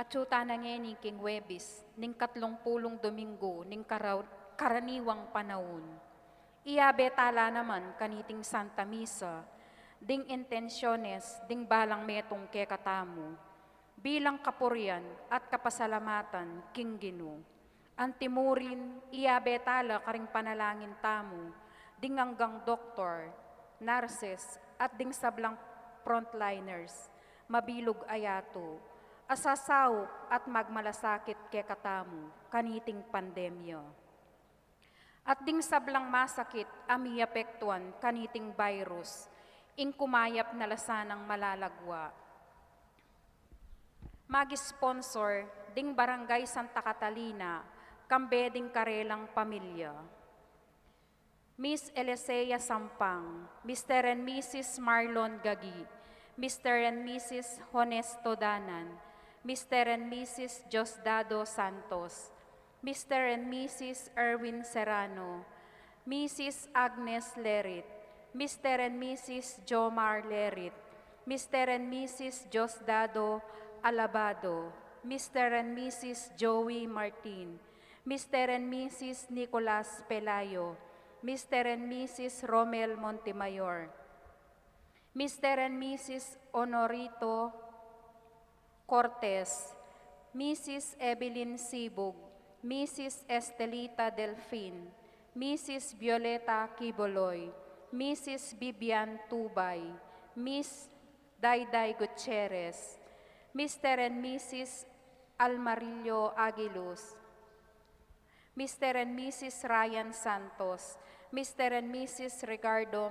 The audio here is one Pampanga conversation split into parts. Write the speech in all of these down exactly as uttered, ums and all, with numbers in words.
Atyu tana ngeni king Huwebes, ning katlung pulung Dominggu ning kara-, karaniwang panaun. Iyabe tala naman kaniting Santa Misa ding intensyones ding balang metung kekatamu, bilang kapurian at kapasalamatan king Ginu. Antimurin, iyabe tala karing panalangin tamu ding anggang doktor, nurses, at ding sablang frontliners, mabilug a yatu, a sasaup at magmalasakit kekatamu kaniting pandemya. At ding sablang masakit a miapektuan kaniting virus, ing kumayap na la sanang malalagwa. Mag-sponsor ding Barangay Santa Catalina, kambe ding karelang pamilya. Miss Elisea Sampang, Mister and Missus Marlon Gagi, Mister and Missus Honesto Danan, Mister and Missus Diosdado Santos, Mister and Missus Erwin Serrano, Missus Agnes Lerit, Mister and Missus Jomar Lerit, Mister and Missus Diosdado Alabado, Mister and Missus Joey Martin, Mister and Missus Nicolas Pelayo, Mister and Missus Romel Montemayor, Mister and Missus Honorito Cortez, Missus Evelyn Sibug, Missus Estelita Delfin, Missus Violeta Quiboloy, Missus Bibian Tubay, Miss Dayday Gutierrez, Mister and Missus Almarillo Aguiluz, Mister and Missus Ryan Santos, Mister and Missus Ricardo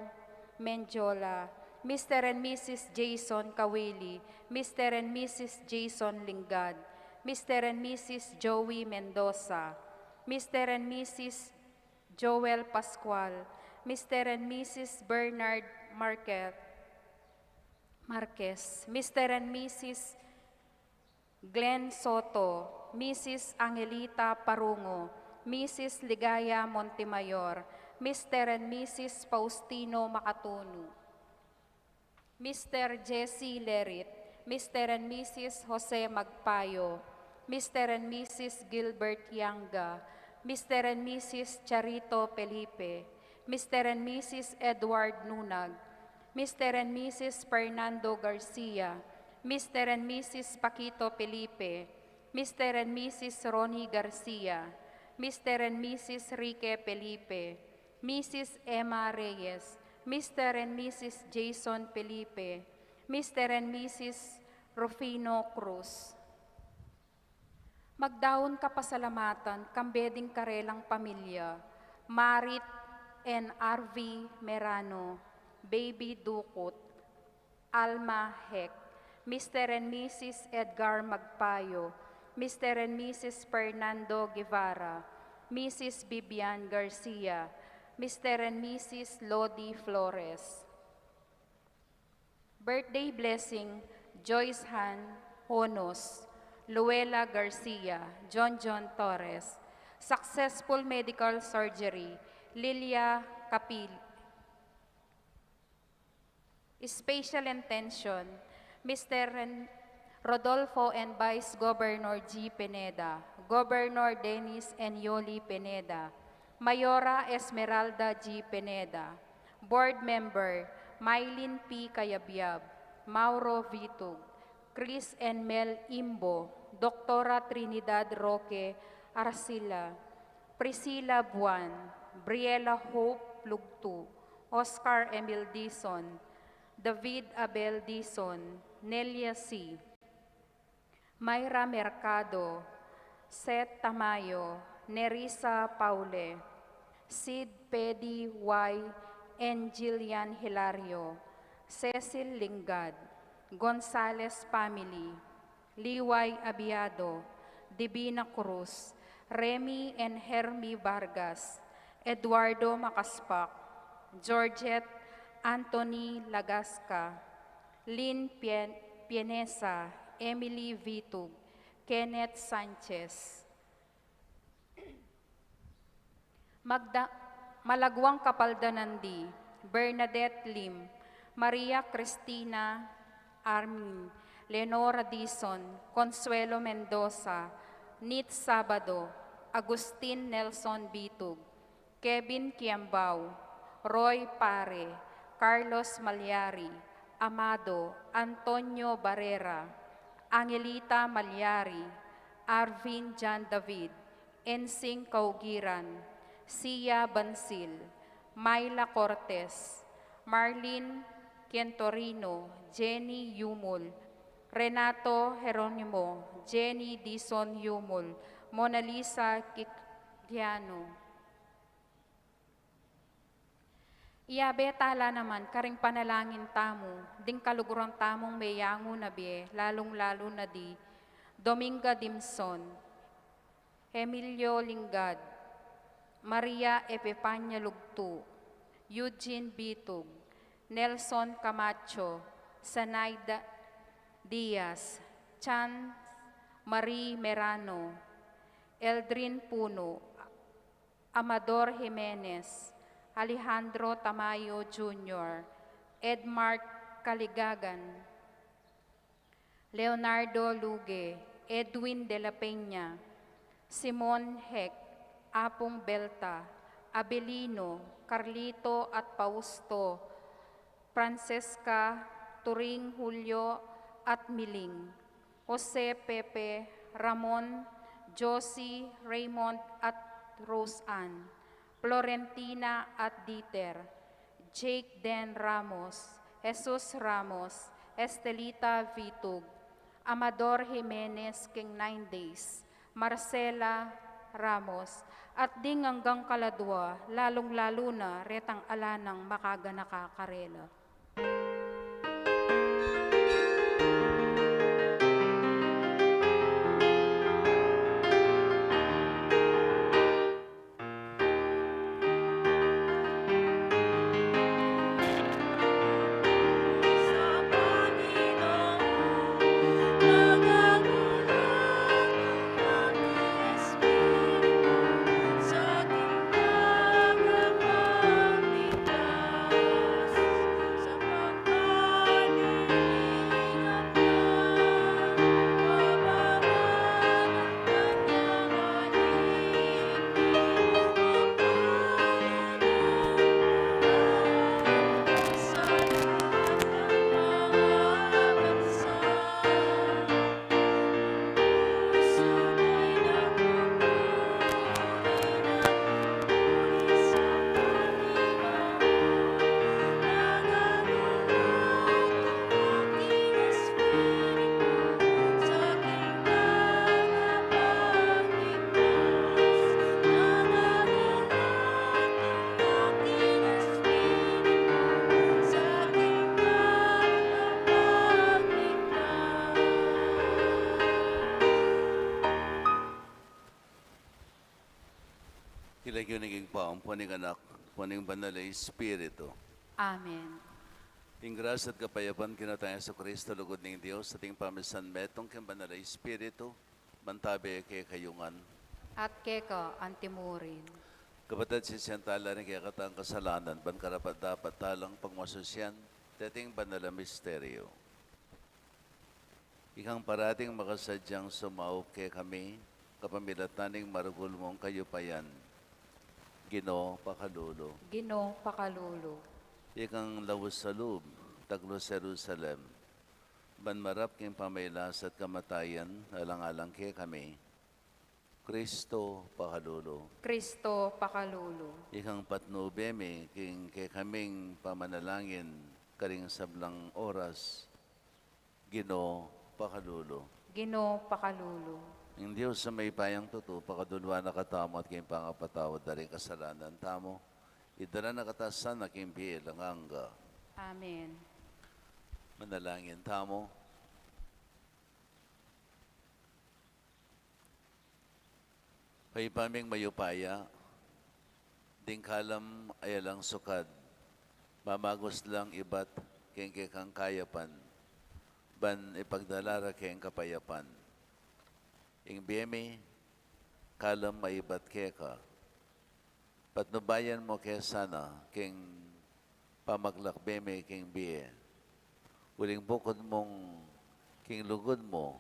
Mendiola, Mister and Missus Jason Kawili, Mister and Missus Jason Lingad, Mister and Missus Joey Mendoza, Mister and Missus Joel Pascual, Mister and Missus Bernard Marquez, Marquez, Mister and Missus Glenn Soto, Missus Angelita Parungo, Missus Ligaya Montemayor, Mister and Missus Faustino Makatunu, Mister Jesse Lerit, Mister and Missus Jose Magpayo, Mister and Missus Gilbert Yanga, Mister and Missus Charito Felipe, Mister and Missus Edward Nunag, Mister and Missus Fernando Garcia, Mister and Missus Paquito Felipe, Mister and Missus Ronnie Garcia, Mister and Missus Rique Felipe, Missus Emma Reyes, Mister and Missus Jason Felipe, Mister and Missus Rufino Cruz. Magdaun kapasalamatan kambe ding karelang pamilya, Marit and R V Merano, Baby Ducut, Alma Heck, Mister and Missus Edgar Magpayo, Mister and Missus Fernando Guevara, Missus Bibian Garcia, Mister and Missus Lodi Flores. Birthday blessing, Joyce Han Honos, Luella Garcia, John John Torres. Successful medical surgery, Lilia Capil. Special intention, Mister Ren-, Rodolfo and Vice Governor G Pineda, Governor Dennis and Yoli Pineda, Mayora Esmeralda G Pineda, Board Member Mylene P Cayabyab, Mauro Vitug, Chris and Mel Imbo, Doktora Trinidad Roque Arcila, Priscilla Buan, Briella Hope Lugtu, Oscar Emil Dizon, David Abel Dizon, Nelia C, Myra Mercado, Seth Tamayo, Nerissa Paule, Sid Pedi Y and Jillian Hilario, Cecil Lingad, Gonzales family, Liway Abiado, Divina Cruz, Remy and Hermie Vargas, Eduardo Macaspac, Georgette Anthony Lagasca, Lynn Pien-, Pienesa, Emily Vitug, Kenneth Sanchez. Magda-, malagwang kapaldanan di Bernadette Lim, Maria Cristina Armin, Leonora Dizon, Consuelo Mendoza, Nit Sabado, Agustin Nelson Bitug, Kevin Kiambao, Roy Pare, Carlos Malyari, Amado, Antonio Barrera, Angelita Malyari, Arvin John David, Ensing Kaugiran, Sia Bansil, Myla Cortez, Marlene Quintorino, Jenny Yumul, Renato Jeronimo, Jenny Dizon Yumul, Mona Lisa Quigliano. Iyabe tala naman karing panalangin tamu ding kaluguran tamung meyangu na bie, lalung-lalu na di Dominga Dimson, Emilio Lingad, Maria Epifania Lugtu, Eugene Bitug, Nelson Camacho, Zenaida Diaz, Chan Marie Merano, Eldrin Puno, Amador Jimenez, Alejandro Tamayo Junior, Edmar Caligagan, Leonardo Luge, Edwin de la Peña, Simon Heck, Apung Belta, Abelino, Carlito at Pausto, Francesca, Turing, Julio at Miling, Jose, Pepe, Ramon, Josie, Raymond at Rose Ann, Florentina at Dieter, Jake Den Ramos, Jesus Ramos, Estelita Vitug, Amador Jimenez king Nine Days, Marcela Ramos, at ding anggang kaladua, lalung-lalu na retang ala nang makaganaka karela. King lagyu ning Ibpa, ampon ning Anak, ampon ning Banal a Espiritu. Amen. Ing grasya at kapayapan king Ginu tang Jesucristo, lugud ning Dios, at ing pamisan metung king Banal a Espiritu, mantabe kekayu ngan. At keka antimurin. Kapatad, sisian tala ring kekatang kasalanan, ban karapat-dapat talang pagmasusian deting banal a misteryo. Ikang parating makasadyang sumaup kekami, kapamilatan ning maragul mung kayupayan. Ginu, pakalulu. Ginu, pakalulu. Ikang laus a lub, taglus Jerusalem, ban marap king pamailas at kamatayan, alang-alang kekami. Kristo, pakalulu. Kristo, pakalulu. Ikang patnube mi king kekaming pamanalangin karing sablang oras. Ginu, pakalulu. Ginu, pakalulu. Ing Dios a mayupayang tutu, pakaluluan na katamu at king pangapatawad da ring kasalanan tamu, idala na katamu sana king bie alang angga. Amen. Manalangin tamu. Ibpa ming mayupaya, ding kalam a alang sukad, mamagus lang ibat king kekang kayapan, ban ipagdala ra keng kapayapan. Ing bie mi, kalam a ibat keka. Patnubayan mu ke sana king pamaglakbe mi king bie. Uling bukud mung king lugud mu,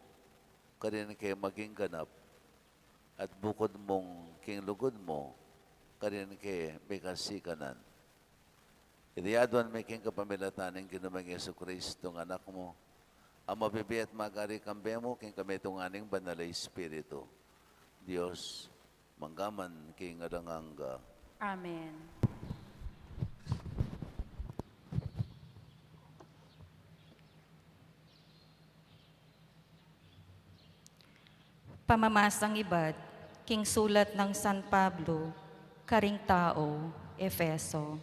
karin ke maging ganap, at bukud mung king lugud mu, karin ke mikasikanan. Iti aduan mi king kapamilatan ning Ginu ming Jesucristo, nga Anak mu, a mabibie at magari kambe mu king kamitungan ning Banal a Espiritu, Dios, mangga man king alang angga. Amen. Pamamasang ibat king sulat nang San Pablo karing tau Efeso.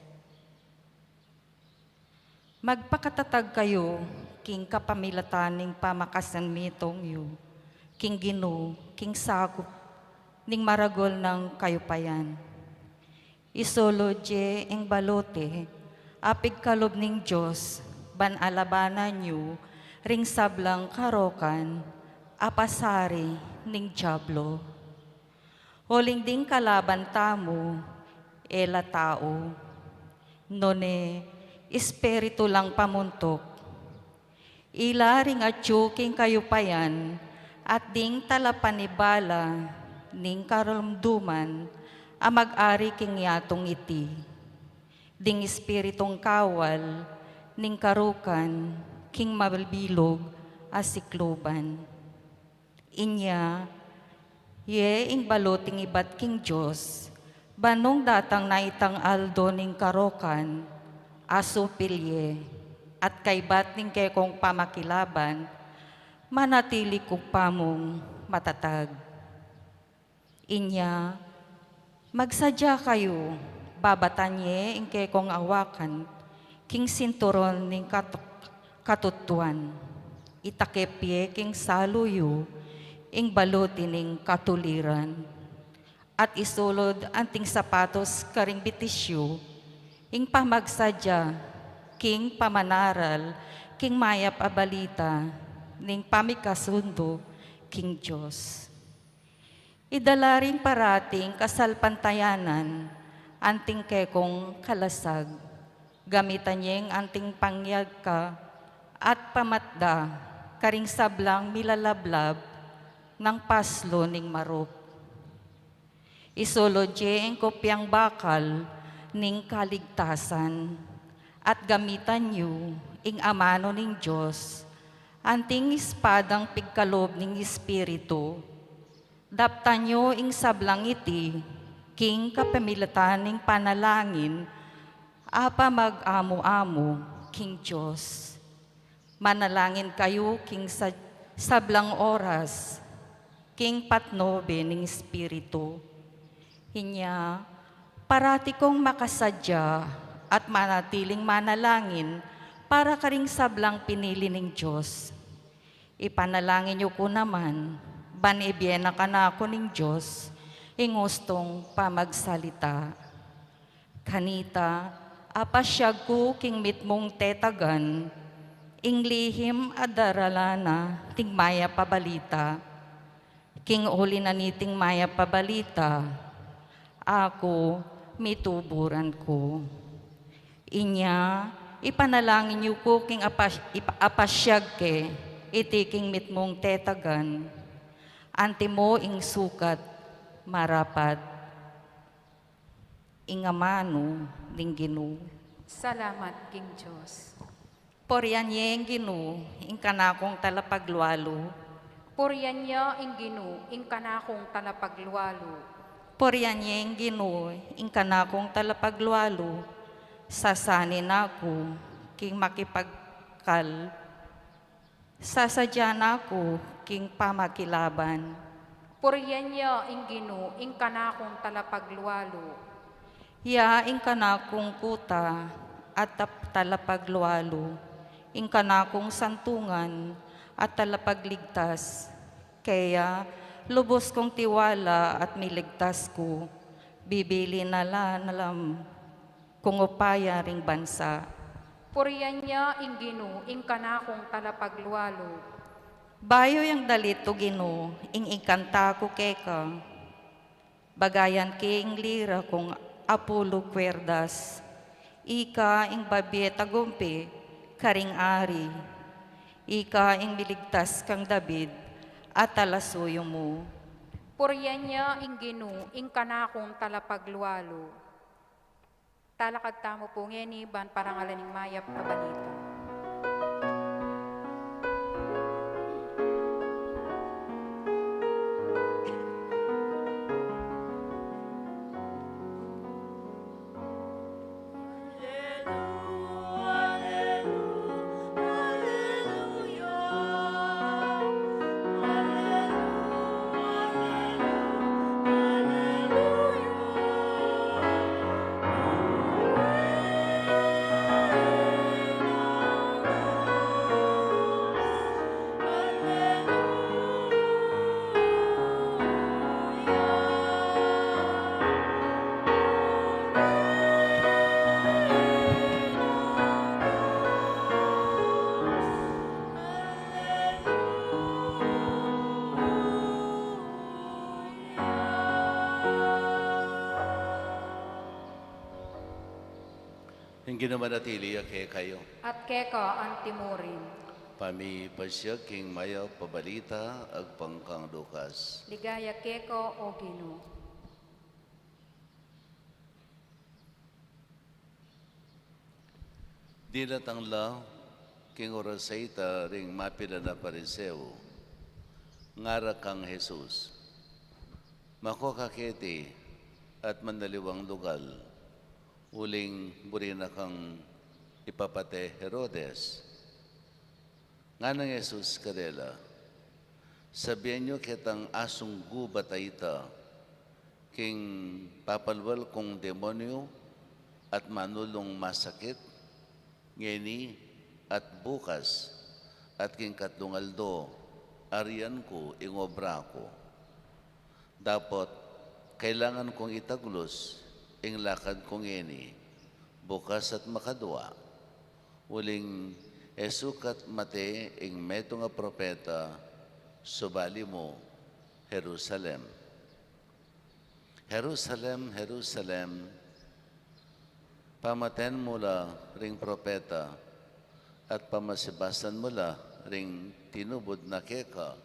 Magpakatatag kayu king kapamilatan ning pamakasanmetung yu king Ginu, king sakup ning maragul nang kayupayan. Isulud ye ing balote a pigkalub ning Dios, ban alabanan yu ring sablang karokan a pasari ning Diablo. Uling ding kalaban tamu, e la tau, nune espiritu lang pamuntuk. Ila ring atyu king kayupayan, at ding talapanibala ning karumduman a mag-ari king yatung iti, ding espiritung kawal ning karukan king mabilug a sikluban. Inya, ye ing baloting ibat king Dios, ban nung datang na itang aldo ning karokan, asupil ye, at kaibat ning kekong pamakilaban, manatili ku pa mung matatag. Inya, magsadya kayu, babatan ye ing kekong awakan king sinturon ning katuk-, katutuan. Itakip ye king salu yu ing balote ning katuliran. At isulud anting sapatos karing bitis yu, ing pamagsadya king pamanaral king mayap a balita ning pamikasundu king Dios. Idala ring parating kasalpantayanan anting kekong kalasag. Gamitan yeng anting panyagka at pamatda karing sablang milalablab nang paslu ning marup. Isulud ye ing kopyang bakal ning kaligtasan, at gamitan yu ing amanu ning Dios, anting espadang pigkalub ning Espiritu. Daptan yu ing sablang iti king kapamilatan ning panalangin a pamag-amu-amu king Dios. Manalangin kayu king sa-, sablang oras king patnube ning Espiritu. Inya, parati kong makasadya at manatiling manalangin para karing sablang pinili ning Dios. Ipanalangin yu ku naman, ban ibie na kanaku ning Dios ing ustung pamagsalita. Kanita, apasyag ku king mitmung tetagan ing lihim a daralan na ning mayap a balita. King uli na niting mayap a balita, aku mituburan ku. Inya, ipanalangin yu ku king apas-, ipa-, apasyag ke iti king mitmung tetagan. Antimo ing sukat marapat. Ing amanu ning Ginu. Salamat king Dios. Purian ye ing Ginu, ing kanakung talapaglualu. Purian ye ing Ginu, ing kanakung talapaglualu. Purian ye ing Ginu, ing kanakung talapaglualu. Sasanin aku king makipagkal. Sasadyan aku king pamakilaban. Purian ya ing Ginu, ing kanakung talapaglualu. Ya ing kanakung kuta at tap-, talapaglualu, ing kanakung santungan at talapagligtas. Kaya lubus kung tiwala at miligtas ku, bibili na la nalam kung upaya ring bansa. Purian ya ing Ginu, ing kanakung talapaglualu. Bayu yang dalit, O Ginu, ing ikanta ku keka. Bagayan ke ing lira kung apulu kwerdas. Ika ing babie tagumpe karing ari. Ika ing miligtas kang David, at talasuyu mu. Purian ya ing Ginu, ing kanakung talapaglualu. Talakad tamu pu ngeni ban parangalan ing mayap a balita. Ing Ginu manatili ya kekayu. At keka antimurin. Pamipasyag king mayap a balita agpang kang Lucas. Ligaya keka, O Ginu. Dilatang la king oras a ita ring mapilan a Pariseo, ngara kang Jesus, "Mako ka keti at manaliwang lugal, uling buri na kang ipapate Herodes." Nganang Jesus karela, "Sabian yu ketang asung gubat a ita, king papalwal kung demonyu at manulung masakit, ngeni at bukas, at king katlung aldo, arian ku ing obra ku. Dapot kailangan kung itaglus ing lakad ku ngeni, bukas at makadua, uling e sukat mate ing metung a propeta subali mu, Jerusalem. Jerusalem, Jerusalem, pamaten mu la ring propeta at pamasibasan mu la ring tinubud na keka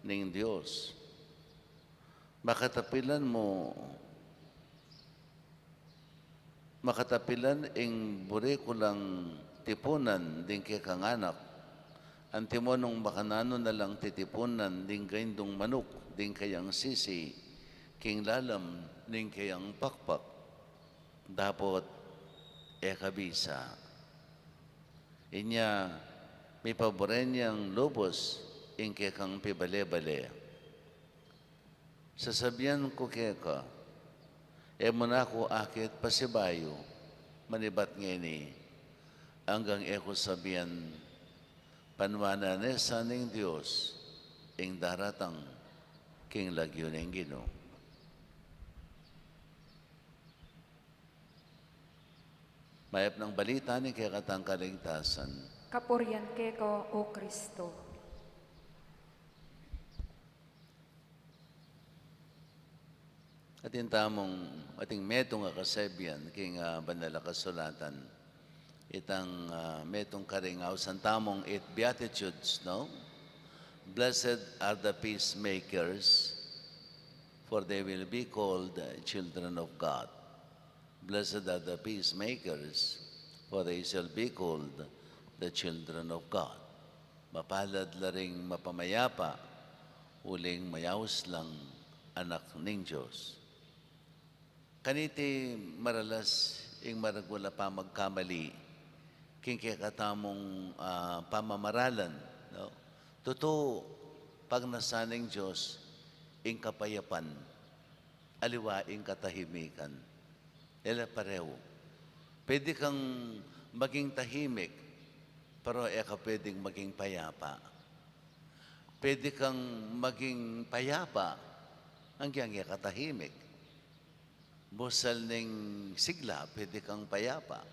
ning Dios. Makatapilan mu, makatapilan ing buri ku lang tipunan ding kekang anak, antimo nung makananu na lang titipunan ding gaindung manuk ding kayang sisi king lalam ning kayang pakpak. Dapot e ka bisa. Inya mipaburen yang lubus ing kekang pibale-bale. Sasabian ku keka, e mu na ku akit pasibayu manibat ngeni, anggang e ku sabian, panuanan ne sa ning Dios ing daratang king lagyu ning Ginu." Mayap nang balita ning kekatang kaligtasan. Kapurian keka, O Kristo. Atin tamung, ating metung a kasebian king, ah, Banal a Kasulatan. Itang, ah, metung karing ausan tamung eight Beatitudes, no? "Blessed are the peacemakers, for they will be called children of God." "Blessed are the peacemakers, for they shall be called the children of God." Mapalad la ring mapamayapa, uling mayaus lang anak ning Dios. Kaniti maralas ing maragul a pamagkamali king kekatamung, ah, pamamaralan, no? Tutu, pagnasan ning Dios ing kapayapan, aliwa ing katahimikan. E la parehu. Pwede kang maging tahimik, pero e ka pwedeng maging payapa. Pwede kang maging payapa, anggang e ka tahimik. Busal ning sigla, pwede kang payapa.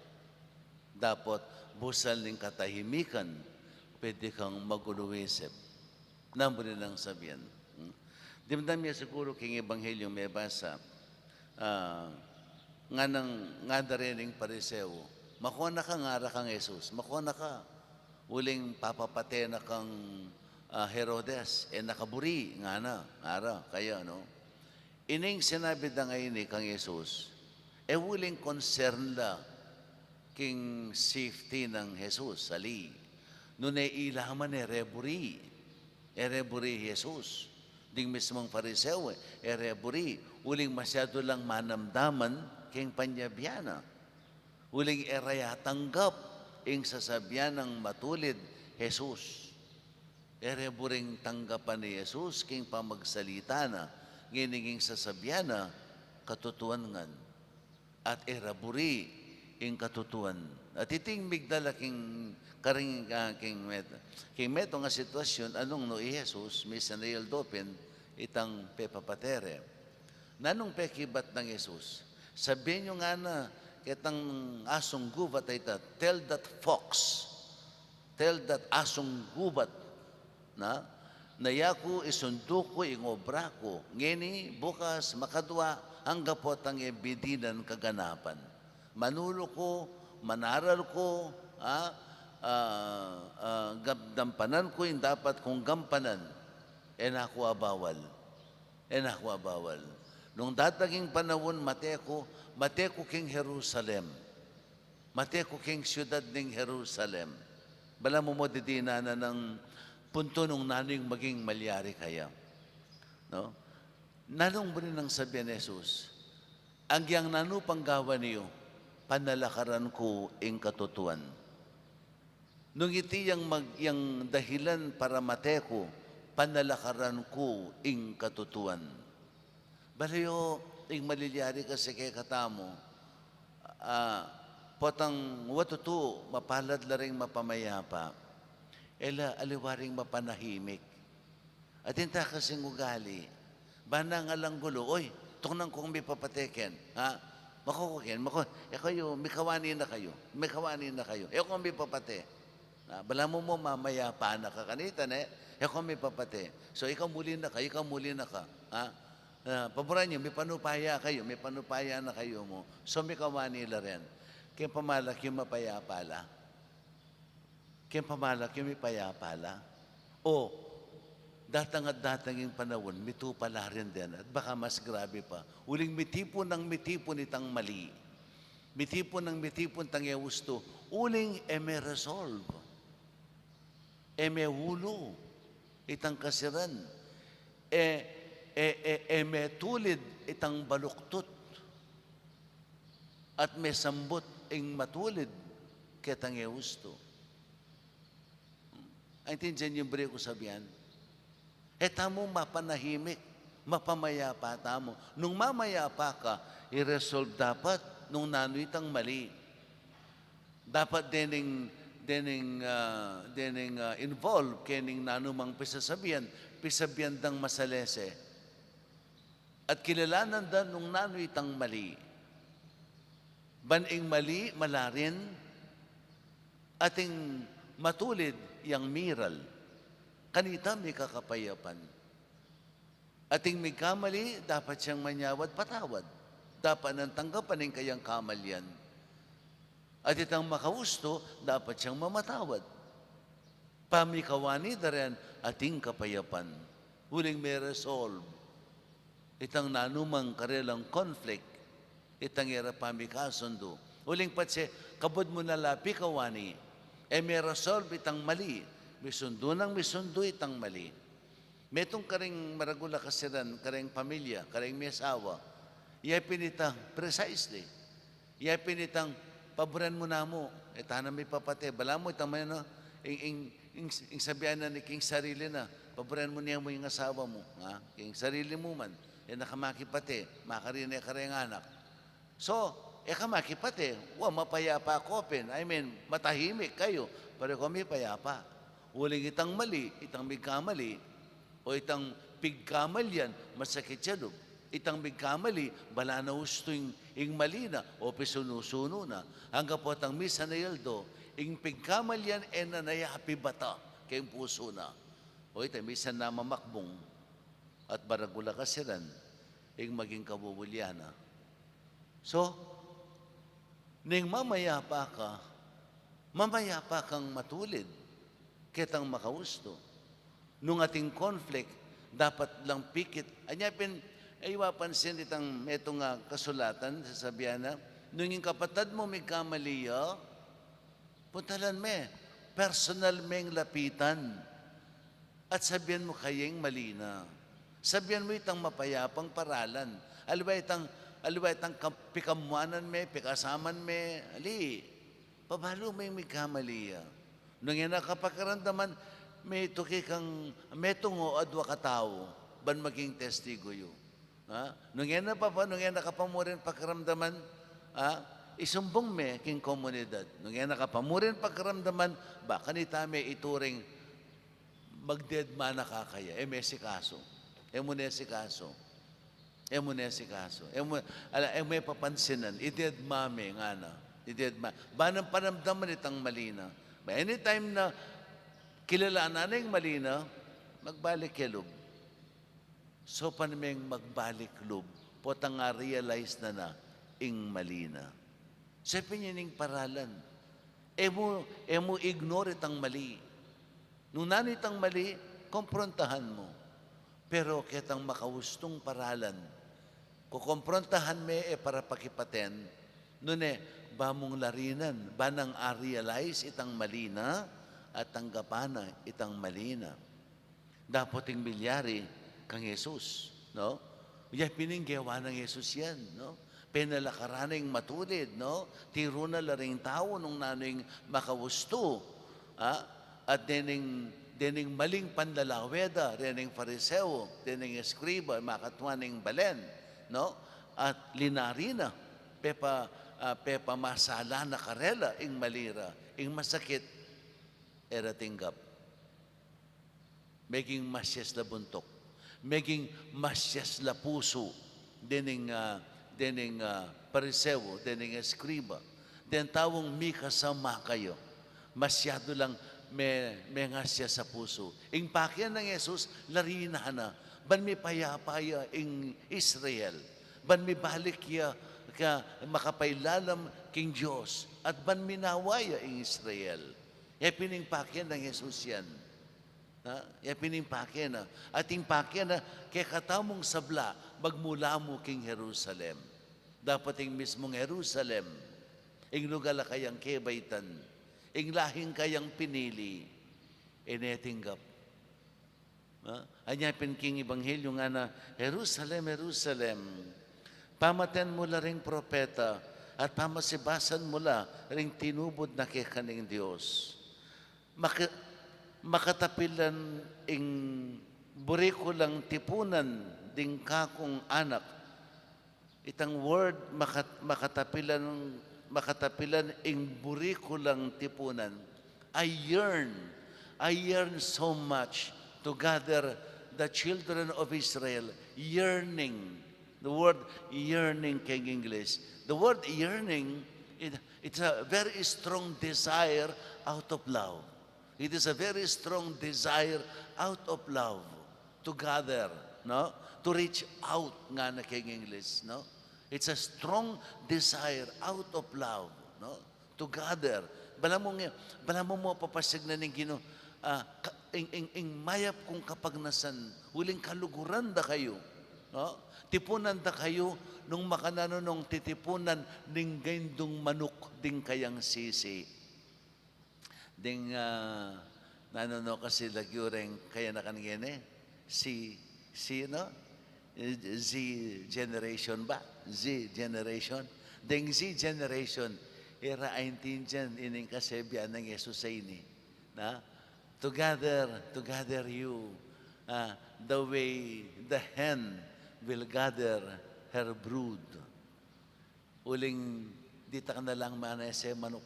Dapot busal ning katahimikan, pwede kang magulu isip. Nanu buri nang sabian? Hmm? Dimdam ye siguru king Ebanghelyo mebasa, ah, nganang, ngana reng Pariseo, "Mako na ka," ngara kang Jesus, "mako na ka. Uling papapate na kang, ah, Herodes, e na ka buri, ngana, ngara, kaya, no? Ining sinabi da ngeni kang Jesus, e uling concern la king safety nang Jesus, ali. Nune ila man e re buri, e re buri Jesus. Ding mismung Fariseo, e re buri, uling masyadu lang manamdaman king panyabyan na. Uling e ra ya tanggap ing sasabian nang matulid Jesus. E re buring tanggapan ni Jesus king pamagsalita na, ngening ing sasabian na, katutuan ngan. At e ra buri ing katutuan. At iting migdala king karing, ah, king met-, king metung a sitwasyun, anung nu i Jesus, misan a aldo pin, itang pepapate re. Nanung pekibat nang Jesus? Sabian yu ngana ketang asung gubat a ita, "Tell that fox, tell that asung gubat, na, na yaku isundu ku ing obra ku, ngeni, bukas, makadwa, angga potang e bidinan kaganapan. Manulu ku, manaral ku, ah, ah, ah, gam-, dampanan ku ing dapat kung gampanan." E na ku abawal. E na ku abawal. Nung datang ing panaun, mate ku, mate ku king Jerusalem. Mate ku king siudad ning Jerusalem. Balamu mo didinan na nang puntu nung nanu ing maging malyari kaya. No? Nanung buri nang sabian ni Jesus? Agyang nanu pang gawan yu, panalakaran ku ing katutuan. Nung iti yang mag-, yang dahilan para mate ku, panalakaran ku ing katutuan. Balayo, ing malilyari kasi kekatamu, ah, potang wa tutu, mapalad la ring mapamayapa. E la aliwa ring mapanahimik. Atin ta kasing ugali. Bana nga lang gulo, "Oy, tuknang kung mipapate ken, ha? Mako ku ken, mako, e kayu, mikawani na kayu, mikawani na kayu. E ku mipapate." Ah, balamu mo mamayapa na ka kanita, ne? "E ku mipapate. So, ikaw muli na ka, ikaw muli na ka, ha? Ah, paburan yu, mipanupaya kayu, mipanupaya na kayu mu. So, mikawani la ren." Ken pamalak yu mapayapa la. Ken pamalak yu mipayapa la. O, datang at datang ing panaun, mitupa la rin den, at baka mas grabe pa. Uling mitipun nang mitipun itang mali. Mitipun nang mitipun itang e ustu. Uling e me resolve. E me ulu itang kasiran. E, e, e, e me tulid itang baluktut. At mesambut ing matulid ketang e ustu. Aintindian yu ing buri ku sabian? E tamu mapanahimik, mapamayapa tamu. Nung mamayapa ka, i-resolve dapat nung nanu itang mali. Dapat dening, dening, ah, dening, ah, involve kening nanu mang pisasabian, pisabian dang masalese. At kilalanan da nung nanu itang mali. Ban ing mali, malarin, at ing matulid, yang miral. Kanita mika kapayapan. At ing migkamali, dapat yang manyawad patawad. Dapat nang tanggapan ing kayang kamalian. At itang makaustu, dapat yang mamatawad. Pamikawani da ren ating kapayapan. Uling me-resolve itang nanumang karelang conflict, itang e ra pamikasundu. Uling patse, kabud mu na la pikawani, e me-resolve itang mali, misundu nang misundu itang mali. Metung karing maragul a kasiran, karing pamilya, karing miasawa. Ya pin ita, precisely. Ya pin itang, "Paburen mu namu, e ta na mipapate." Balamu itang manu, ing, ing, ing, ing sabian na ni king sarili na, "Paburen mu namu ing asawa mu, ha? Ing sarili mu man, e na ka makipate, makarin e kareng anak." So, e ka makipate, wa, mapayapa ko pin, I mean, matahimik kayu, pero ikaw mipayapa. Uling itang mali, itang migkamali, o itang pigkamalian, masakit ya lub. Itang migkamali, bala na ustu ing, ing mali na, o pisunu-sunu na. Angga potang misan a aldo, ing pigkamalian e na na ya pibata keng pusu na. O ita, misan na mamakbung at maragul a kasiran, ing maging kabubulian na. So, ning mamayapa ka, mamayapa kang matulid. Ketang makaustu. Nung ating conflict, dapat lang pikit. Anya pin, e yu apansin itang metung a kasulatan, sasabian na, nung ing kapatad mu migkamali ya, puntalan me, personal meng lapitan. At sabian mu kaya ing mali na. Sabian mu itang mapayapang paralan. Aliwa itang, aliwa itang kam-, pikamuanan me, pikasaman me, ali. Pabalu meng migkamali ya. Nung e na kapakiramdaman, metung kang, metung o adua ka tau, ban maging testigo yu. Ha? Nung e na papa, nung e na ka pa murin pakiramdaman, ha? Isumbung me king komunidad. Nung e na ka pa murin pakiramdaman, ba kanita me ituring magdedma na ka kaya. E me sikasu. E mu ne sikasu. E mu ne sikasu. E mu, ala, e mu papansinan. Idedma me ngana. Idedma. Ba nang panamdaman itang mali na. Ba anytime na kilalanan na ing mali na, magbalik ya lub. Saupan meng magbalik lub, potang a-realize na na ing mali na. Sa pin yan ing paralan. E mu, e mu ignore itang mali. Nung nanu itang mali, komprontahan mu. Pero ketang makaustung paralan, kokomprontahan me e para pakipaten, nune, ba mung larinan, ba nang a-realize itang mali na, at tanggapan na itang mali na. Dapot ing milyari kang Jesus, no? Ya pin ing gewa nang Jesus yan, no? Penalakaran na ing matulid, no? Tiru na la ring tau nung nanu ing makaustu, ha? At dening, dening maling panlalawe da, dening Fariseo, dening eskriba, makatua ning balen, no? At linari na, pepa, ah, pepamasala na karela ing mali ra, ing masakit, e ra tinggap. Meging masias la buntuk. Meging masias la pusu. Dening, ah, dening, ah, Pariseo, dening eskriba. Deng taung mikasama kaya. Masyadu lang me-, mengasias a pusu. Ing pake nang Jesus, larinan na. Ban mipayapa ya ing Israel. Ban mibalik ya ka makapailalam king Dios. At ban minawa ya ing Israel. Ya pin ing pake nang Jesus yan. Ha? Ya pin ing pake na. At ing pake na, kekatamung sabla, magmula mu king Jerusalem. Dapot ing mismung Jerusalem, ing lugal a kayang kebaitan, ing lahing kayang pinili, e ne tinggap. Ha? Anya pin king Ebanghelyo ngana, Jerusalem, Jerusalem, pamaten mu la ring propeta, at pamasibasan mu la ring tinubud na keka ning Dios. Maka-, makatapilan ing buri ku lang tipunan ding kakung anak. Itang word makat-, makatapilan, makatapilan ing buri ku lang tipunan. I yearn, I yearn so much to gather the children of Israel, yearning. The word yearning keng English. The word yearning, it, it's a very strong desire out of love. It is a very strong desire out of love to gather, no? To reach out, ngana keng English, no? It's a strong desire out of love, no? To gather. Balamu nge, balamu mu papasiag na ning Ginu, ah, ka-, ing, ing, ing mayap kung kapagnasan, uling kaluguran da kayu, no? Tipunan da kayu nung makananu nung titipunan ning gaindung manuk ding kayang sisi. Ding, ah, nanu no kasi lagyu reng kayanakan ngeni? Si, si, no? Z generation ba? Z generation? Ding Z generation, e ra aintindian ining kasebian nang Jesus a ini. Na? To gather, to gather you, ah, the way the hen will gather her brood. Uling ditak na lang manese manuk,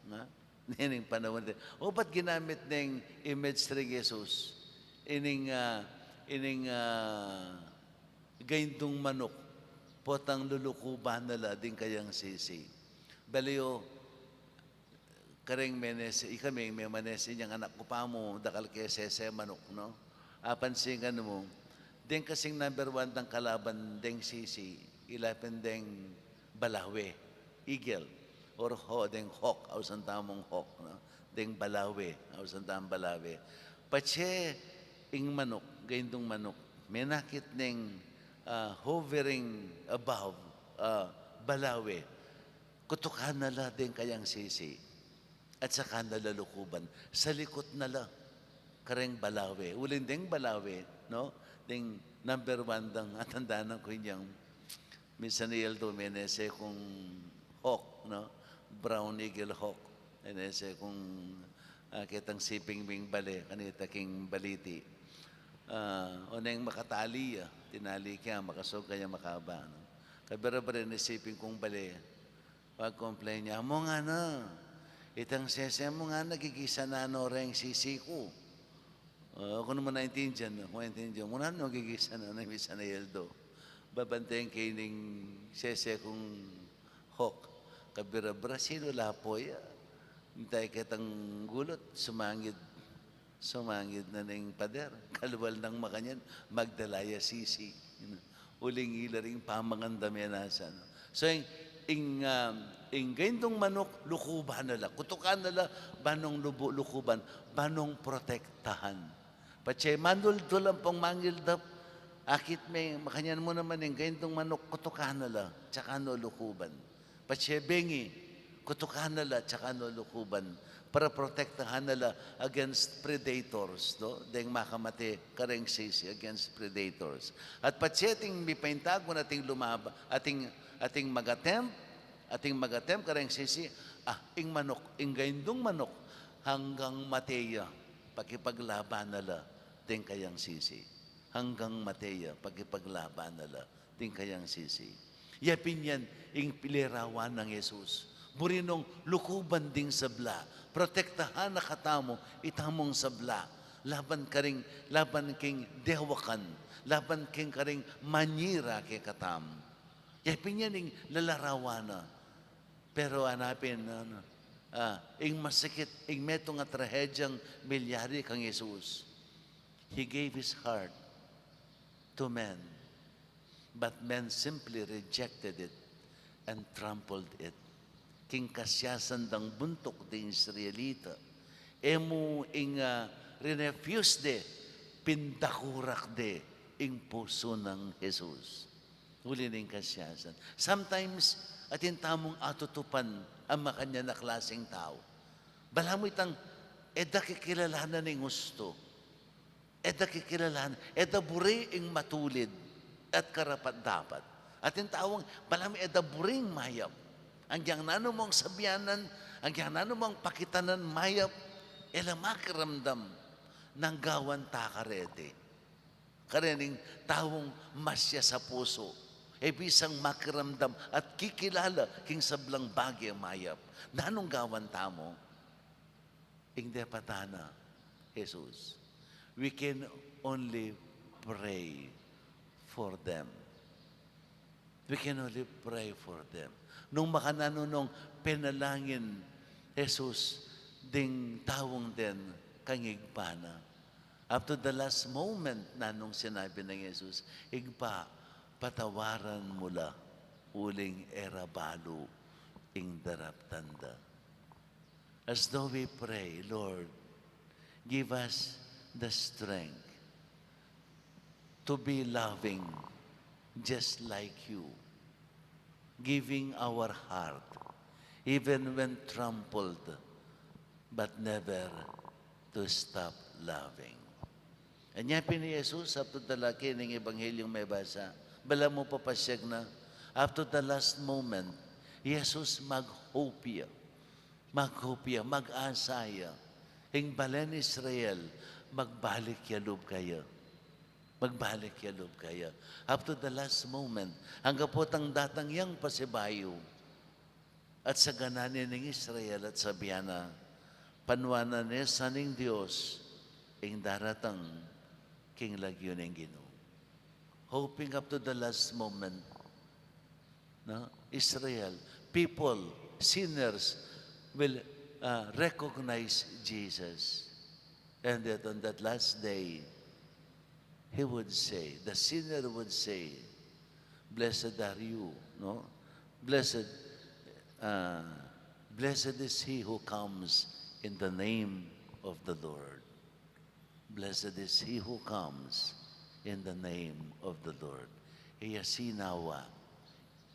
nga? Nening panaun de. O, ba't ginamit neng image ring Jesus? Ining, ah, ining, ah, gaindung manuk, potang lulukuban na la ding kayang sisi. Bale yu, kareng menese, ikami, memanese inyang anak ku pamu, dakal ke sese manuk, no? Apansinan mu, deng kasing number one dang kalaban deng sisi, ila pin deng balawe, eagle, or ho-, deng hawk, ausan tamung hawk, no? deng balawe, ausan tang balawe. Patse ing manuk, gaindung manuk, menakit neng, ah, hovering above, ah, balawe. Kutukan na la deng kayang sisi. At saka na la lukuban. Salikut na la kareng balawe. Uling deng balawe, no? Deng number one dang atandanan ku inyang Misan i Eldo, menese kung hawk, no? Brown eagle hawk. Menese kung, ah, ketang siping ming bale, kanita king baliti. Ah, oneng makatali ya, tinali ke, makasug kaya makaba, no? Kabira-bira ne siping kung bale, pag-complain ya, "Amu ngana, itang sese mu ngana, gigisan na no reng sisi ku." Ah, aku naman naintindihan, aku naintindihan. Nanu gigisan na, misan i Eldo. Babantayan ke ning sese kung hawk. Kabira-bira, sinu la pu ya? Intay ketang gulut, sumangid. Sumangid na ning pader. Kalwal nang makanyan, magdala ya sisi. Uling ila ring pamangandam ya nasa, no? So, ing, ing, um, ing gaindung manuk, lukuban na la. Kutukan na la, ban nong lubu-, lukuban, ban nong protektahan. Patse mandul-dul ampong mangildap, akit me, makanyan mu naman ing gaindung manuk, kutukan na la, saka no lukuban. Patse bengi, kutukan na la, saka no lukuban. Para protektahan na la against predators, no? Deng makamate kareng sisi, against predators. At patse ating mipaintagun, ating lumaba-, ating, ating mag-attempt, ating mag-attempt kareng sisi, ah, ing manuk, ing gaindung manuk, hanggang mate ya, pakipaglaban na la deng kayang sisi. Hanggang mate ya, pakipaglaban na la deng kayang sisi. Ya pin yan ing lilarawan nang Jesus. Buri nong lukuban ding sabla, protektahan na katamu, itamung sabla, laban karing, laban king dewakan, laban king karing manyira kekatamu. Ya pin yan ing lalarawan na. Pero anapin, ano, ah, ing masakit, ing metung a trahedyang milyari kang Jesus. He gave his heart to men, but men simply rejected it and trampled it. King kasiasan dang buntuk ding Israelita, e mu ing, ah, rinefuse de, pindakurak de ing pusu nang Jesus. Uli ning kasiasan. Sometimes, atin tamung atutupan ang makanyan a klaseng tau. Balamu itang e da kikilalanan ing ustu. E da kikilalanan, e da buri ing matulid at karapat-dapat. Atin taung balamu e da buri ing mayap. Agyang nanu mung sabianan, agyang nanu mung pakitanan mayap, e la makiramdam nang gawan ta kareti. Karening taung masias a pusu, e bisang makiramdam at kikilala king sablang bage a mayap. Nanung gawan tamu? Ing depatan na, Jesus. We can only pray for them. We can only pray for them. Nung makananu nung penalangin Jesus ding taung den kang Ibpa na. Up to the last moment, nanung sinabi nang Jesus, "Ibpa, patawaran mu la, uling e ra balu ing daraptan da." As though we pray, "Lord, give us the strength to be loving just like you, giving our heart, even when trampled, but never to stop loving." Anya pin i Jesus, up to the la-, keni ing Ebanghelyo mibasa, balamu papasiag na, up to the last moment, i Jesus mag-hope ya. Mag-hope ya, mag-asa ya. Ing balen Israel, magbalik ya lub kaya. Magbalik ya lub kaya. Up to the last moment, angga potang datang yang pasibayu. At sagana ne ning Israel at sabian na, panuan na ne sa ning Dios ing daratang king lagyu ning Ginu. Hoping up to the last moment, no? Israel, people, sinners will, uh, recognize Jesus. And that on that last day, he would say, the sinner would say, "Blessed are you," no? "Blessed, uh, blessed is he who comes in the name of the Lord. Blessed is he who comes in the name of the Lord. E ya sinawa,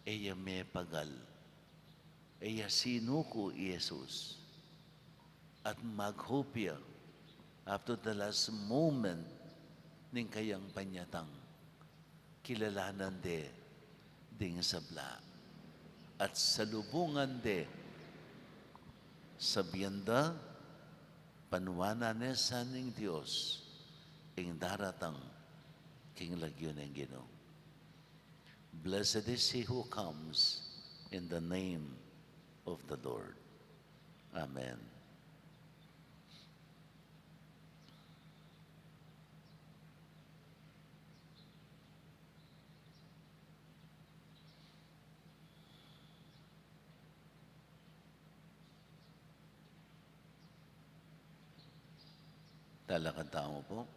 e ya mepagal, e ya sinuku i Jesus. At maghupya, up to the last moment ning kayang panyatang, kilalanan de ding sabla. At salubungan de, sabian da, panuanan ne sa ning Dios ing daratang king lagyu ning Ginu. Blessed is he who comes in the name of the Lord. Amen. Talakad tamu pu.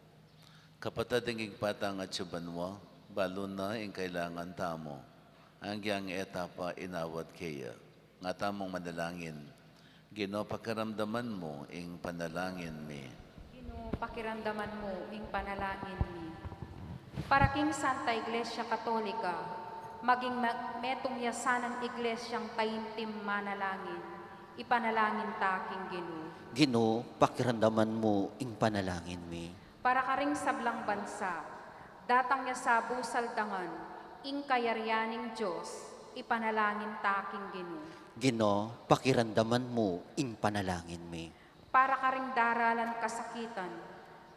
Kapatad, ing Ibpa tang atsu banua, balu na ing kailangan tamu. Anggiyang e ta pa inawat keya, nga tamung manalangin. Ginu, pakiramdaman mu ing panalangin mi. Ginu, pakiramdaman mu ing panalangin mi. Para king Santa Iglesia Katolika, maging ma-, metung ya sanang iglesyang taimtim manalangin, ipanalangin ta king Ginu. Ginu, pakiramdaman mu ing panalangin mi. Para karing sablang bansa, datang ya sa busal dangan ing kayarian ning Dios, ipanalangin ta king Ginu. Ginu, pakiramdaman mu ing panalangin mi. Para karing daralan kasakitan,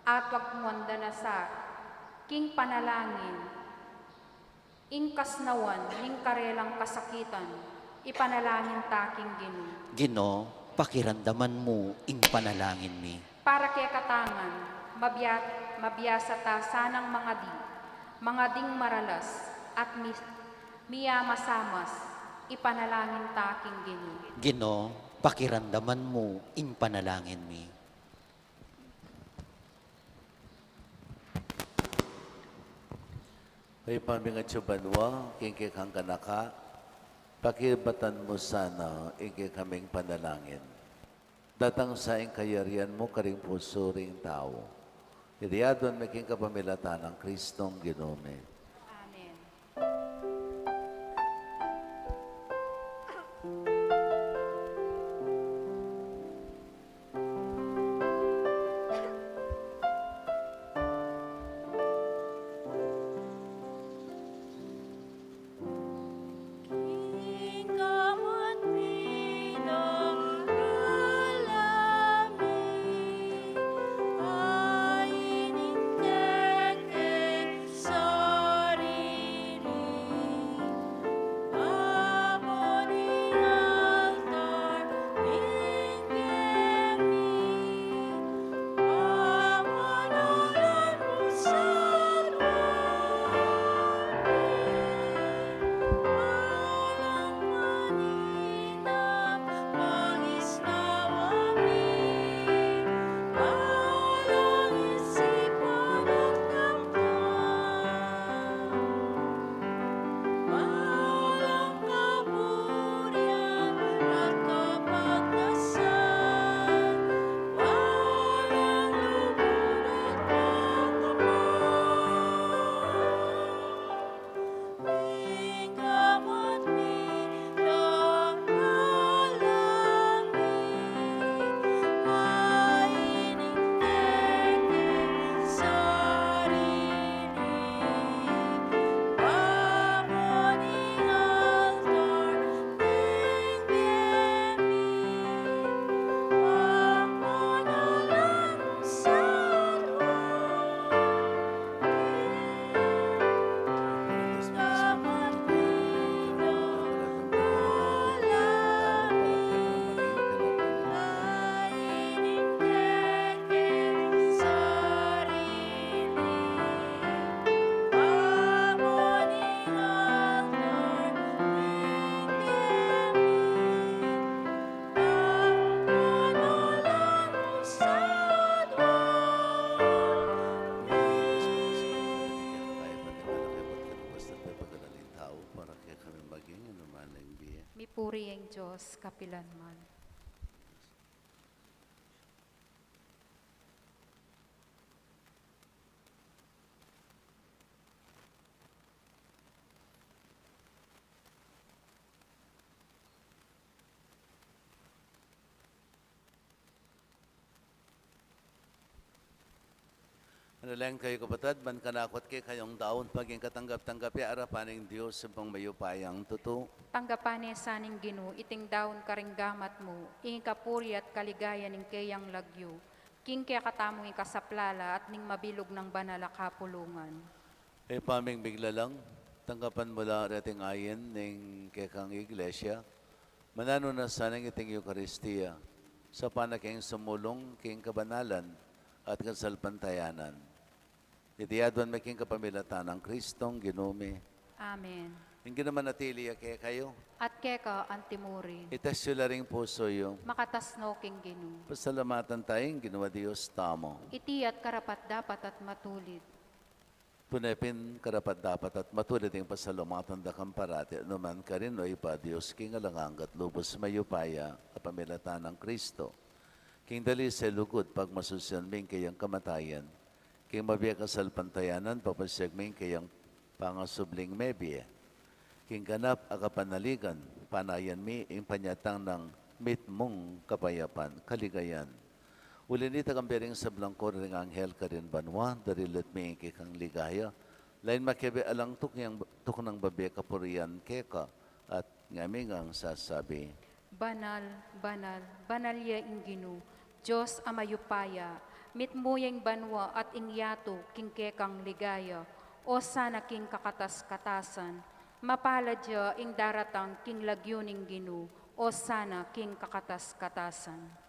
atuag mu andan a sa king panalangin, ing kasnawan ning karelang kasakitan, ipanalangin ta king Ginu. Ginu, pakiramdaman mu ing panalangin mi. Para kekatang ngan, mabia-, mabiasa ta sanang mangadi, mangading maralas, at mi-, miyamasamas, ipanalangin ta king Ginu. Ginu, pakiramdaman mu ing panalangin mi. Ibpa ming atsu banua, king kekang ganaka, pakibatan mu sana ing kekaming panalangin. Datang sa ing kayarian mu karing pusu ring tau. Iti adwan mi king kapamilatan nang Kristong Ginu mi. Amen. Mipuri ing Dios kapilanman. Manalangin kayu, kapatad, ban kanaku at kekayu daun maging katanggap-tanggap ya arapan ning Dios Ibpang mayupayang tutu. Tanggapan ne sa ning Ginu iting daun karing gamat mu, ing kapurian at kaligayan ning keyang lagyu, king kekatamung ikasaplala at ning mabilug nang banal a kapulungan. Ibpa ming miglalang, tanggapan mu la reting ain ning kekang Iglesia, mananu na sana iting Eukaristia, saupan na king sumulung king kabanalan at kasalpantayanan. Iti aduan mi king kapamilatan nang Kristong Ginu mi. Amen. Ing Ginu manatili ya kekayu. At keka antimurin. Itas yu la ring pusu yu. Makatas no king Ginu. Pasalamatan taya ing Ginu a Dios tamu. Iti at karapat-dapat at matulid. Tune pin karapat-dapat at matulid ing pasalamatan da kang parati, nukarin man, O Ibpa, Dios king alang angga at lubus mayupaya, kapamilatan nang Kristo. King dalise, lugud, pagmasusian mi ing keyang kamatayan, king mabie a kasalpantayanan, papasiag mi ing keyang pangasubling mebie. King ganap a kapanaligan, panayan mi ing panyatang nang mitmung kapayapan, kaligayan. Uli nita, kambe ring sablang kori ring anghel karin banua, daralit mi ing kekang ligaya, lain makibe alang tuknang, tuknang babie kapurian keka, at ngami ngang sasabi: Banal, banal, banal ya ing Ginu, Dios a mayupaya, mitmu ya ing banua at ing yatu king kekang ligaya, Osana king kakatas-katasan, mapalad ya ing daratang king lagyu ning Ginu, Osana king kakatas-katasan.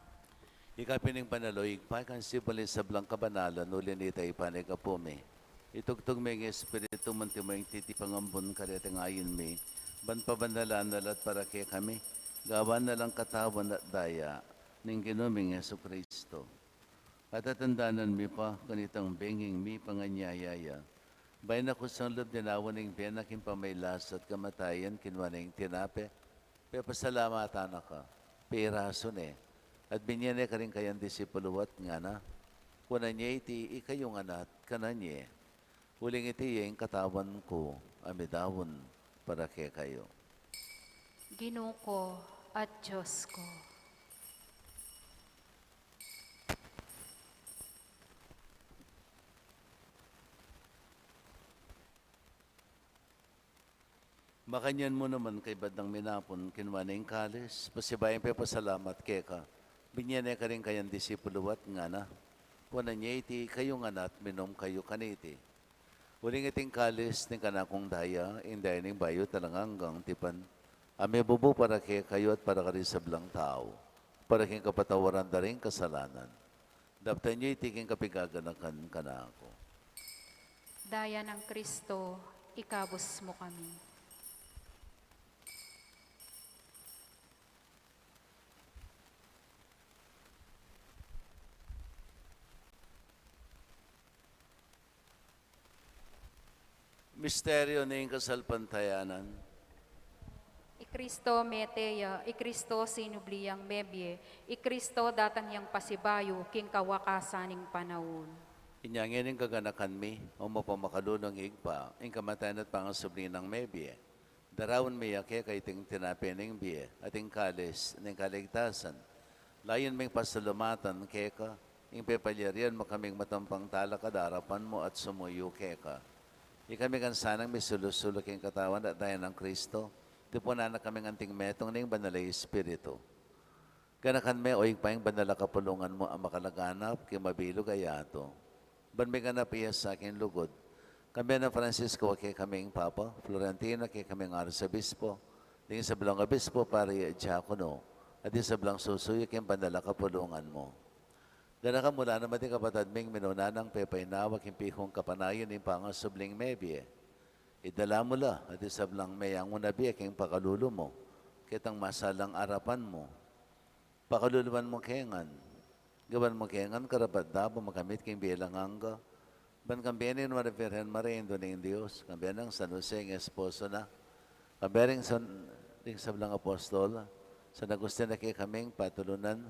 Ika pin ing banal, O Ibpa, ika ing sibul ning sablang kabanalan, uli nita ipanyawad mi. Itugtug me ing Espiritu mu anti mo ing titipang ambun kareting ain mi, ban pabanalan na la at para kekami, gawan na lang katawan at daya ning Ginu ming Jesucristo. Patatandanan mi pa kanitang benging mipanganyaya ya, bayu na kusang lub dinawa ning bie na king pamagkasakit at kamatayan, kinua ne ing tinape, pepasalamatan na ka, pirasu ne, at binye ne karing kayang disipulu at ngana: Kunan ye iti ikayu ngan at kanan ye, uling iti ya ing katawan ku a midaun para kekayu. Ginu ku at Dios ku. Makanyan mu naman, kaybat nang minapun, kinua ne ing kalis, pasibayu yang pepasalamat keka, binye ne karing kayang disipulu at ngana: Kunan ye iti ikayu ngan at minum kayu kaniti, uling iti ing kalis ning kanakung daya, ing daya ning bayu at alang anggang tipan, a mibubu para kekayu at para karing sablang tau, para king kapatawaran da ring kasalanan. Daptan yu iti king kapigaganakan kanaku. Daya nang Kristo, ikabus mu kami. Misteryu ning kasalpantayanan. I Kristo mete ya, i Kristo sinubli yang mebie, i Kristo datang yang pasibayu king kawakasan ning panaun. Inya ngening kaganakan mi, o mapamakalulung Ibpa, ing kamatayan at pangasubli nang mebie, daraun mi ya keka iting tinape ning bie, at ing kalis ning kaligtasan. Layun ming pasalamatan keka, ing pepalyarian mu kaming matampang talakad king arapan mu at sumuyu keka. Ikami ngan sanang misulu-sulu king katawan at daya nang Kristo, tipunan na kaming anting metung ning Banal a Espiritu. Ganakan me, o Ibpa, ing banal a kapulungan mu a makalaganap king mabilug a yatu, ban miganap ya sa king lugud. Kambe nang Francisco a kekaming Papa, Florentino a kekaming Arsobispo, ding sablang obispo, pari, diakono, at ding sablang susuyu king banal a kapulungan mu. Ganakan mu la naman ding kapatad ming minuna nang pepainawa king pikung kapanayan ning pangasubling mebie. Idala mu la at ding sablang meyangu na bie king pakalulu mu, ketang masalang arapan mu. Pakaluluan mu ke ngan. Gawan mu ke ngan karapat-dapat makamit king bie alang angga. Ban kambe ning Nuan a Virgen Maria, Indu ning Dios, kambe nang San Jose, ing esposo na, kambe ring san-, ring sablang apostol, San Agustin a kekaming patulunan,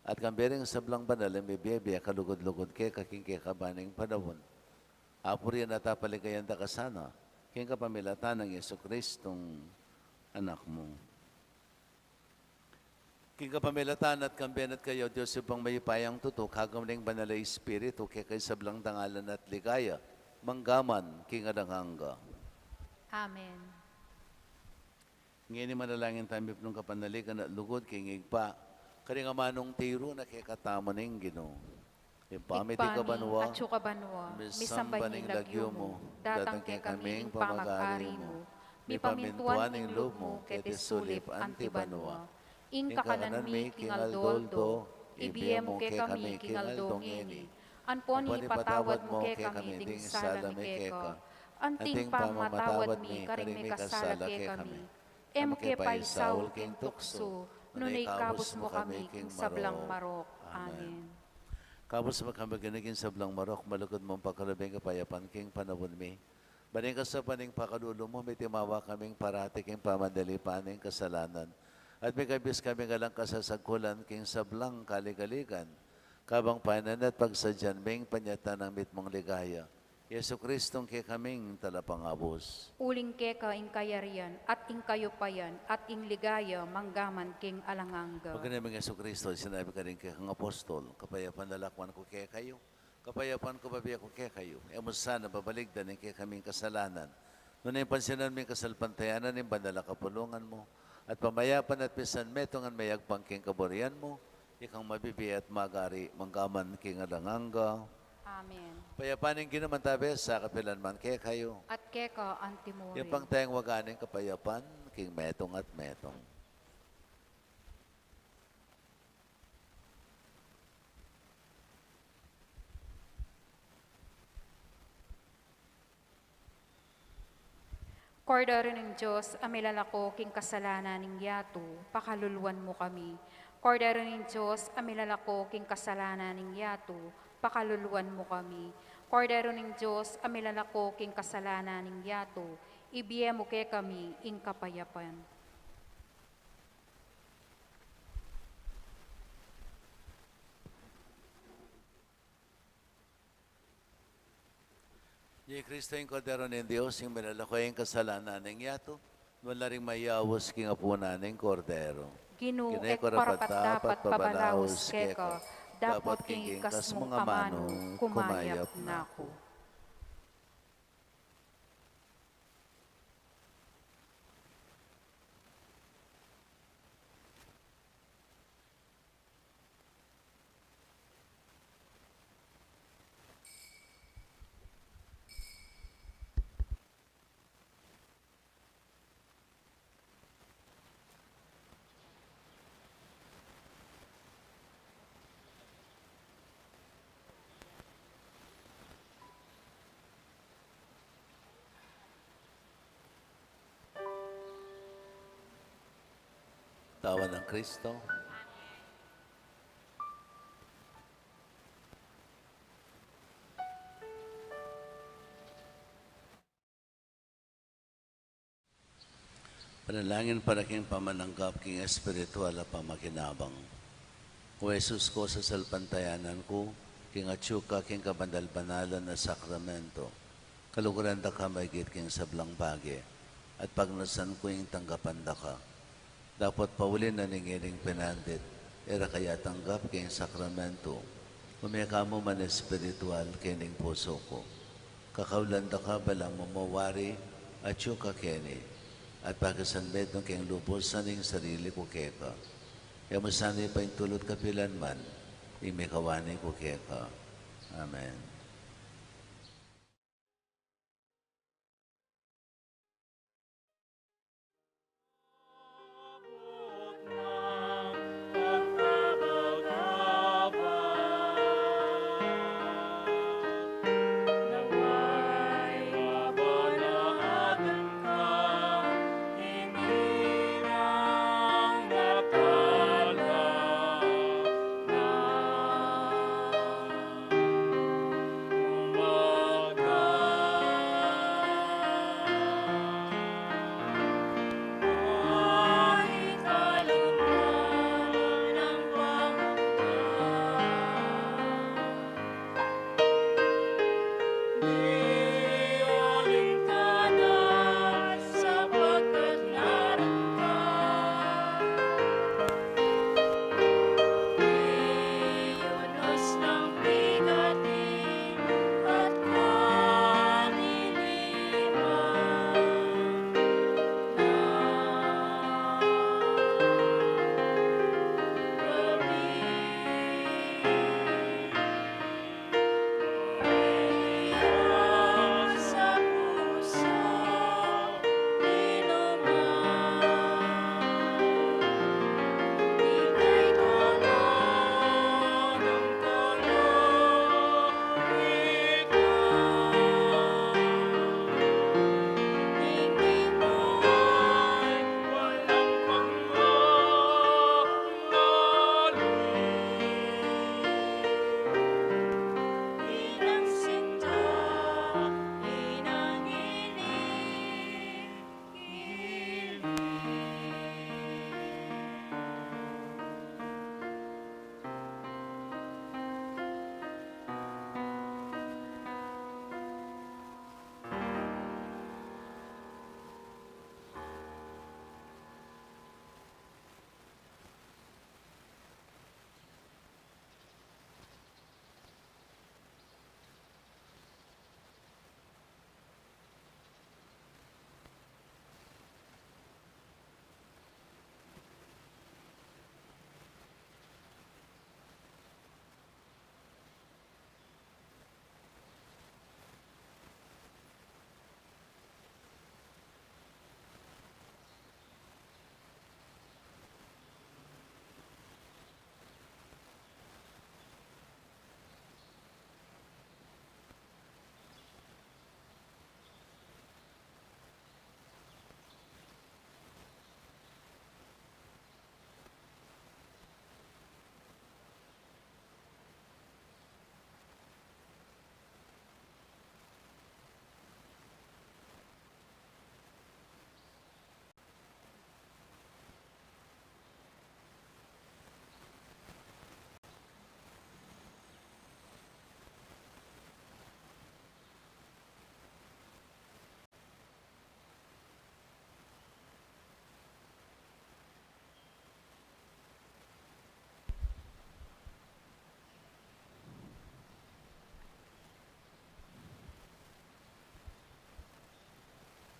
at kambe ring sablang banal a mibie-bie a kalugud-lugud keka king kekaban ning panaun. Apurian at apaligayan da ka sana, king kapamilatan nang Jesucristong Anak mu. King kapamilatan at kambe na kayu, Dios Ibpang mayupayang tutu, kayabe ning Banal a Espiritu, keka ing sablang dangalan at ligaya, mangga man king alang angga. Amen. Ngeni manalangin tamu, mipnung kapanaligan at lugud king Ibpa, karing amanung tiru na kekatamu ning Ginu. Ibpa mi, Ibpa mi, atiu ka banua, misamban ya ing lagyu mu, datang kekami ing pamagari mu, mipamintuan ing lub mu keti sulip anti banua. Ing kakanan mi king aldo-aldo, ibie mu kekami king aldo ngeni, ampon ipatawad mu kekami ding sala mi keka, anti ing pamamatawad mi karing mikasala kekami. E mu ke paisaul king tuksu, nune ikabus mu kami king sablang marok. Amen. Ikabus mu kami king sablang marok, malugud mung pakalub ing kapayapan king panaun mi. Ban king kasaupan ning pakalulu mu, mitimawa kaming parati king pamandalipan ning kasalanan. At mikabus kaming alang kasasagkulan king sablang kaligaligan, kabang payanan at pagsadyan mi ing panyatang ning mitmung ligaya, Jesucristo, ing kekaming Talapangabus. Uling keka ing kayarian, at ing kayupayan, at ing ligaya, mangga man king alang angga. Pagkayari nang Jesucristo, sinabi karing kekang apostol, kapayapan lakwan ku kekayu, kapayapan ku bibie ku kekayu. E mu sana babaligdan ing kekaming kasalanan, nune pansinan mu ing kasalpantayanan ning banal a kapulungan mu, at pamayapan at pisanmetungan mayagpang king kaburian mu, ikang mabibie at magari, mangga man king alang angga. Amen. Ing kapayapan ning Ginu manatili sa kapilan man kekayu. At keka antimurin. Yabe tang wagas ning kapayapan, king metung at metung. Kordero ning Dios, a milalako king kasalanan ning yatu, pakaluluan mu kami. Kordero ning Dios, a milalako king kasalanan ning yatu, pakaluluan mu kami. Kordero ning Dios, a milalako king kasalanan ning yatu, ibie mu kekami ing kapayapan. I Kristo ing Kordero ning Dios, ing milalako king kasalanan ning yatu, nuan la ring mayaus king apunan ning Kordero. Ginu, e ku karapat-dapat pabalaus keka, dapot king ingkas mung amanu, kumayap na ku. Katawan nang Kristo. Panalangin para king pamananggap king espiritual a pamakinabang. O Jesus ku, sasalpantayanan ku king atyu ka king kabanal-banalan a sakramento. Kaluguran da ka maigit king sablang bage, at pagnasan ku ing tanggapan da ka. Dapot pauli na ning ining penandit, e ra ka ya tanggap king sakramento, ume ka mu man espiritual king pusu ku. Kakaulan da ka balamu mu wari, atyu ka keni, at pakisanmetung ke king lubusan ing sarili ku keka. E mu sana paintulut kapilan man ing mikawani ku keka. Amen.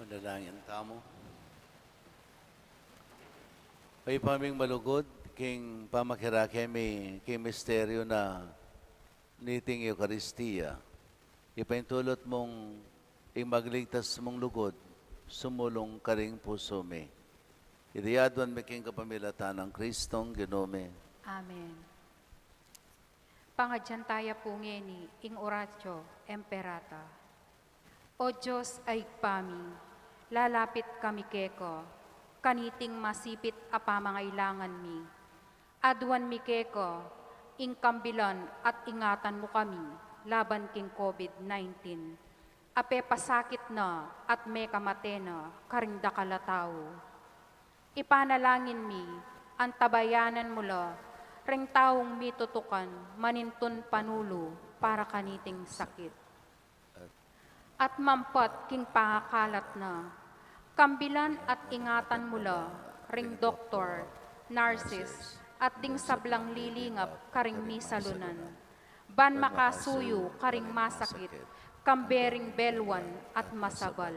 Dalangin tamu. O Ibpa ming malugud, king pamakirake mi king misteryu na niting Eukaristia, ipaintulut mung ing magligtas mung lugud sumulung karing pusu mi. Iti aduan mi king kapamilatan nang Kristong Ginu mi. Amen. Pangadyan taya pu ngeni ing Oratio Imperata. O Dios a Ibpa mi, lalapit kami keka kaniting masipit a pamangailangan mi. Aduan mi keka ing kambilan at ingatan mu kami laban king COVID nineteen a pepasakit na at mekamate na karing dakal a tau. Ipanalangin mi, antabayanan mu la ring taung mitutukan manintun panulu para kaniting sakit. At mampat king pangakalat na, kambilan at ingatan mu la ring doktor, nurses, at ding sablang lilingap karing misalunan, ban makasuyu karing masakit, kambe ring belwan at masabal.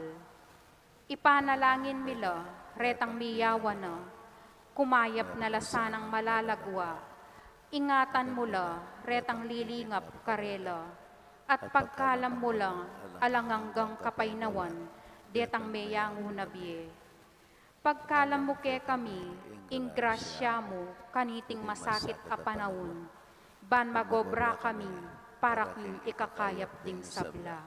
Ipanalangin mi la retang miyawan na, kumayap na la sanang malagwa. Ingatan mu la retang lilingap karela, at pagkalam mu la alang anggang kapaynawan detang meyangu na bie. Pagkalam mu kekami ing grasya mu kaniting masakit a panaun, ban magobra kami para king ikakayap ding sabla,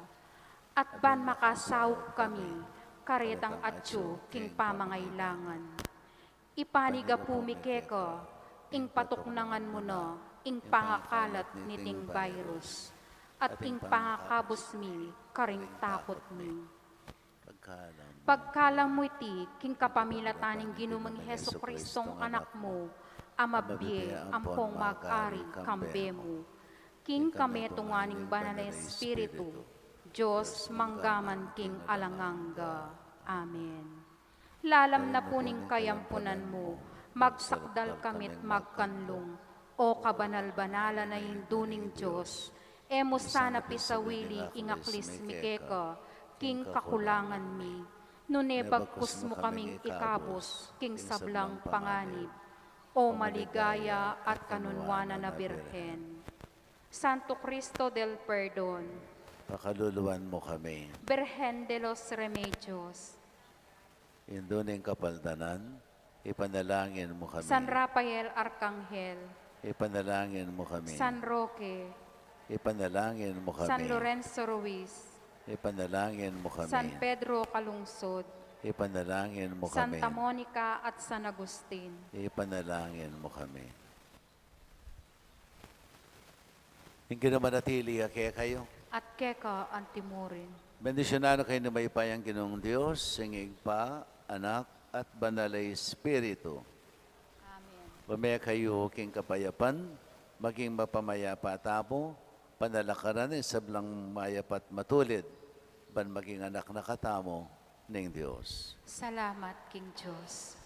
at ban makasaup kami karetang atyu king pamangailangan. Ipanigapu mi keka ing patuknangan mu na ing pangakalat niting virus, at ing pangakabus mi karing takut mi. Pagkalam mu iti king kapamilatan ning Ginu ming Jesucristong Anak mu, a mabie ampong mag-ari kambe mu, king kametungan ning Banal a Espiritu, Dios mangga man king alang angga. Amen. Lalam na pu ning kayampunan mu, magsakdal kami't magkanlung, O kabanal-banalan a Indu ning Dios, e mu sana pisawili ing aklis mi keka king kakulangan mi, nune bagkus mu kaming ikabus king sablang panganib, O maligaya at kanunwanan a Birhen. Santo Cristo del Perdon. Pakaluluan mu kami. Birhen de los Remedios. Indu ning Kapaldanan, ipanalangin mu kami. San Rafael Arkanghel. Ipanalangin mu kami. San Roque. Ipanalangin mu kami. San Lorenzo Ruiz. Ipanalangin mu kami. San Pedro Calungsod. Ipanalangin mu kami. Santa Monica at San Agustin. Ipanalangin mu kami. Ing Ginu manatili ya kekayu. At keka antimurin. Bendisyunan na kayu ning mayupayang Ginung Dios, ing Ibpa, Anak, at Banal a Espiritu. Amen. Bumie kayu king kapayapan, maging mapamayapa tamu, panalakaran ing sablang mayap at matulid, ban maging anak na katamu ning Dios. Salamat king Dios.